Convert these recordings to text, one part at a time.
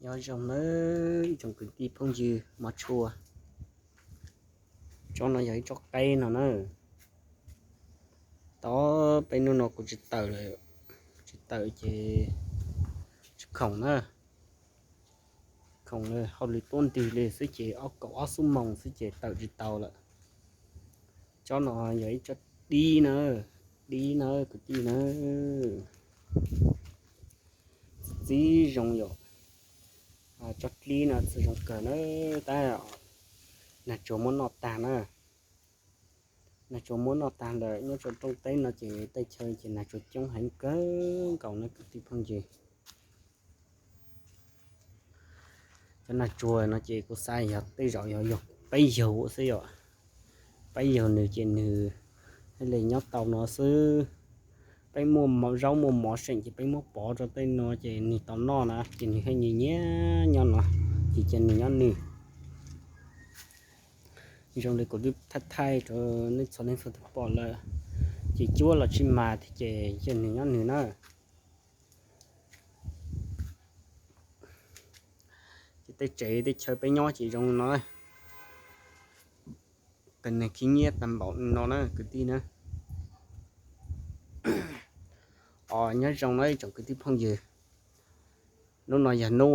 Nyob zoo nawb ib tsoom kwv tij phooj ywg mog tshua. Tsob no yog ib tsob qeb no na. Tau peb hnub no kuv tsis tawm lawm, tsis tawm ces tsis khoom na. Khoom hauj lwm tuaj ntws li xwb ces ob kaum ob xuab moos xwb ces tawm tsis tau lawm. Tsob no yog ib tsob dib na, dib na kwv tij na. Txiv zoo yom. Tsob dib no txiv zoo kawg na, tab nag tsuag muab noj tag na. Nag tsuag muab noj tag lawm, nyob rau rooj teb no ces tej chaw ces nag tsuag coob heev kawg nkaus na kwv tij phooj ywg. Cov nag tsuag no ces kuv xav yog tej zaum yog peb yawg xwb yom. Peb yawg nws ces nws thiaj li nyob tau no xwb. Peb muaj zaub muaj mov seem ces peb muab pov rau tej no ces nws tau noj na, ces nws thiaj nyiam nyiam nyob no, ces cia nws nyob nws. Zoo li kuv twb thaij thaij rau nej txhua leej txhua tus pom lawm, ces cuab los tsis mas thiab ces cia nws nyob nws na. Ces tej tsev tej chaw peb nyob ces zoo no, qias neeg khib nyiab tag npaum no na kwv tij na. Os, nyob zoo na ib tsoom kwv tij phooj ywg. Hnub no yog hnub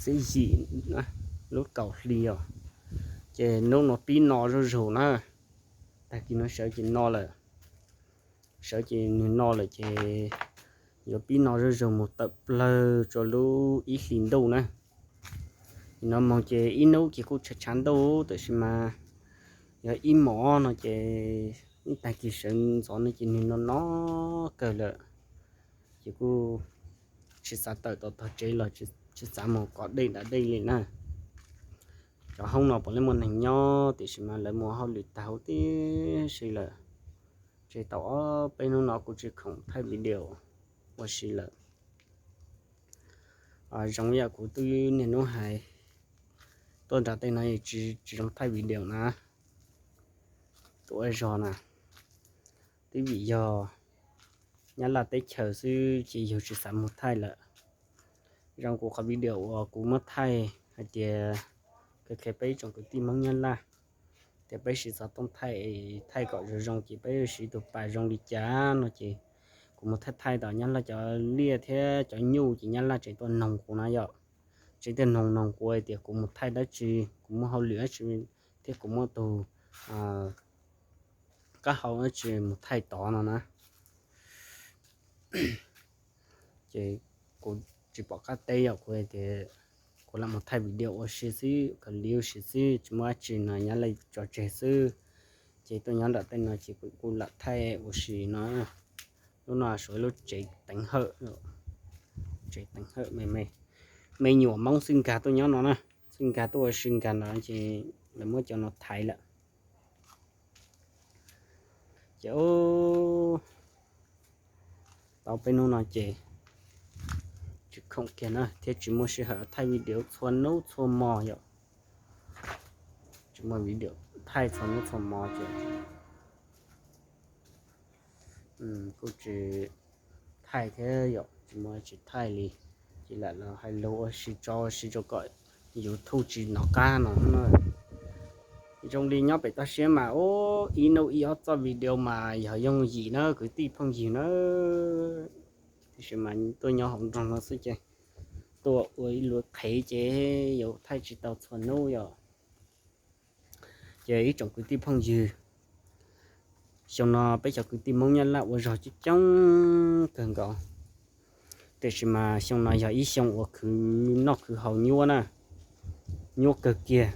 xiab yim, lub kaum hli os. Ces hnub no pib no zuj zus na, tag kis no sawv ces no lawm. Sawv ces nws no lawm ces yuav pib no zuj zus mus tawm plawg rau lub ib hlis ntuj na. No moog ces ib hnub ces kuj tshav tshav ntuj, tab sis mas yog ib hmos no ces ib tag kis sawv ntxov no ces nws no no kawg lawm. Ces kuj tsis xav tawm tom tog tsev los tsis xav mus kov dej nram dej li na. Cov hoob no puav leej muaj neeg nyob tiam sis mas lawv mus hauj lwm tag huv tib si lawm. Ces tau ob peb hnub no kuv tsis khoom thaij video ua si lawm. Zoo yam kuv twb niaj hnub hais, tuaj nram tej no tsis zoo thaij video na. Tuaj zog na, twb vim yog Nyab Laj teb chaws xwb ces yus tsis xav mus thaij lawm. Zoo kuv qhov video uas kuv muab thaij hais tias, qhia peb tsoom kwv tij Hmoob Nyab Laj tias peb siv xov tooj thaij, thaij kom zoo zoo ces peb siv tus pas zoo li cas no ces kuv mus thaij thaij tom Nyab Laj cov liaj thiab cov nyuj ces Nyab Laj tseem tuaj noog kuv na yom. Tseem tuaj noog noog kuv hais tias kuv mus thaij dab tsi, kuv muaj hauj lwm dab tsi thiab kuv muaj tus qab hau dab tsi mus thaij tod no na. Ces kuv tsis pom qab teb yom, kuv hais tias kuv lam mus thaij video ua si xwb, kawg li ua si xwb, tsis muaj dab tsi no, Nyab Laj tso tseg xwb. Ces tuaj nyob nram tej no ces kuv kuj lam thaij ua si no. Lub no suav lub tsev teev hawm, tsev teev hawm me me, me nyuam Hmoob xwb nkag tuaj nyob no na, xwb nkag tuaj ua si nkag no ces lawv muab cov no thaiv lawm. Ces tau peb hnub no ces tsis khoom kiag na thiab tsis muaj sij hawm thaij video txhua hnub txhua hmo yom. Tsis muaj video thaij txhua hnub txhua hmo ces kuj tsis thaij thiab yom, tsis muaj tsis thaij li. Ces lam los hais lus ua si tso ua si rau kom YouTube tsis hnov qab no na. Zoo li nyob pem toj siab mas ib hnub ib ob txoj video mas yog yooj yim na kwv tij phooj ywg na. Tiam sis mas tuaj nyob hauv nroog no xwb ces tuaj ua ib luag qhev ces yuav thaij tsis tau txhua hnub yom. Ces ib tsoom kwv tij phooj ywg, xyoo no peb cov kwv tij Hmoob Nyab Laj ua zog coob coob kawg nkaus, tiam sis mas xyoo no yog ib xyoo uas khwv noj khwv haus nyuaj na, nyuaj kawg kiag,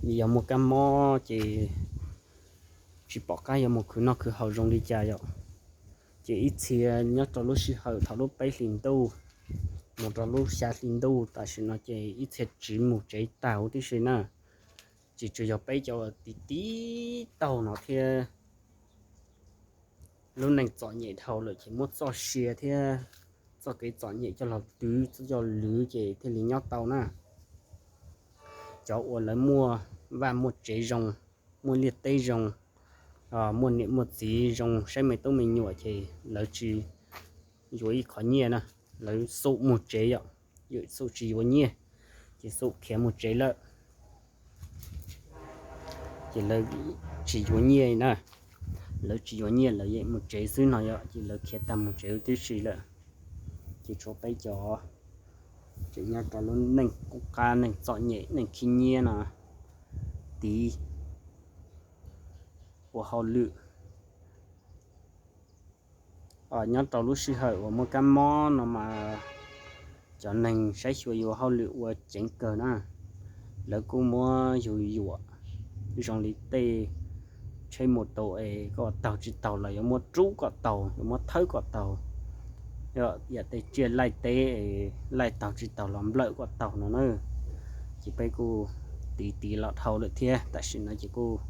vim yog muaj kab mob ces tsis pom qab yuav mus khwv noj khwv haus zoo li cas yom. Ces ib txhia nyob rau lub sij hawm thaum lub peb hlis ntuj mus rau lub xya hli ntuj tam sim no ces ib txhia tsiv mus tsev tag huv tib si na. Ces tsuas yog peb cov uas tiv tiv taug no thiab lub neej txom nyem dhau lawm ces muab txoj sia thiab txoj kev txom nyem coj los twv coj lwv ces thiaj li nyob tau na. Cov uas lawv muaj vaj muaj tsev zoo, muaj liaj teb zoo, muaj niam muaj txiv zoo saib me tub me nyuam ces lawv tsis yuav ib qho nyiaj na. Lawv xum mus tsev yom, yawm xum tsis yuav nyiaj, ces xum khiav mus tsev lawm. Ces lawv tsis yuav nyiaj na, lawv tsis yuav nyiaj lawv yeej mus tsev xwb no yom, ces lawv khiav tag mus tsev tib si lawm. Ces tshuav peb cov tseem nyob rau lub neej qub qab, neej txom nyem, neej khib nyiab no, tiv ua hauj lwm. Nyob rau lub sij hawm uas muaj kab mob no mas cov neeg saib xyuas yus hauj lwm ua ceev kawg na. Lawv kuj muab yus yuam zoo li tej tsheb mus tau es koj taug tsis taus los yuav muab rub kom taus, yuav muab thawb kom taus. Yog yam tej tsiaj laij teb es laij taug tsis taus los nplawm kom taus no na. Ces peb kuj tiv tiv los dhau lawm thiab, tam sim no ces kuj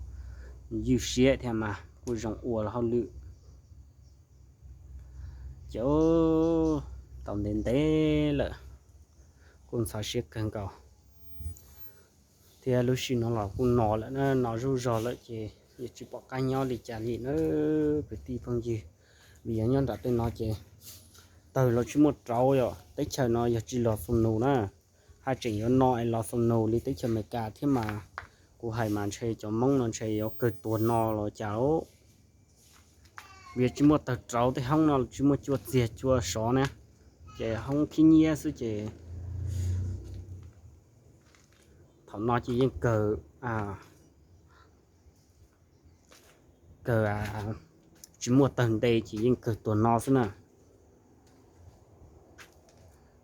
ywj siab thiab mas kuj zoo ua hauj lwm. Ces tau ntev ntev lawm, kuj ntxhov siab kawg nkaus. Thiab lub sij no los kuj no lawm na, no zuj zog lawm ces yeej tsis pom qab nyob li cas li na kwv tij phooj ywg. Vim yog nyob nram tej no ces tawg los tsis muaj rauv yom, teb chaws no yog tsis los xu nus na, haj tseem yuav no es los xu nus li teb chaws Amelikas thiab mas. Kuv hais mas ntshe cov Hmoob no ntshe yuav kawg tuag no los cas. Vim tsis muaj tawg rauv, tej hoob no tsis muaj cua txiag cua sov na, ces hoob khib nyiab xwb ces thaum no ces yeej kawg, kawg tsis muaj tawg nte ces yeej kawg tuag no xwb na.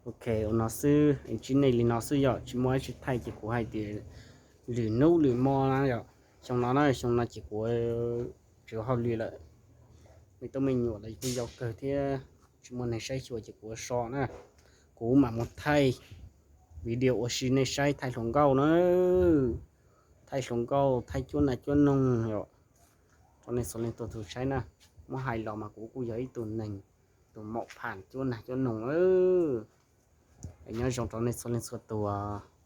Ok, ua no xwb, tsis nej li no xwb yom, tsis muaj dab tsi thaij ces kuv hais tias lwm hnub lwm hmo na yom. Xyoo no na, xyoo no ces kuv tsis ua hauj lwm lawm, me tub me nyuam los kuj yau kawg thiab, tsis muaj neeg saib xyuas ces kuv ua so na. Kuv mam mus thaij video ua si nej saib, thaij hluas nkauj na, thaij hluas nkauj, thaij cuab nas cuab noog yom, rau nej txhua leej txhua tus saib na. Muab hais los mas kuv kuj yog ib tug neeg, tus maum pham cuab nas cuab noog. Nyob zoo rau nej txhua leej txhua tus.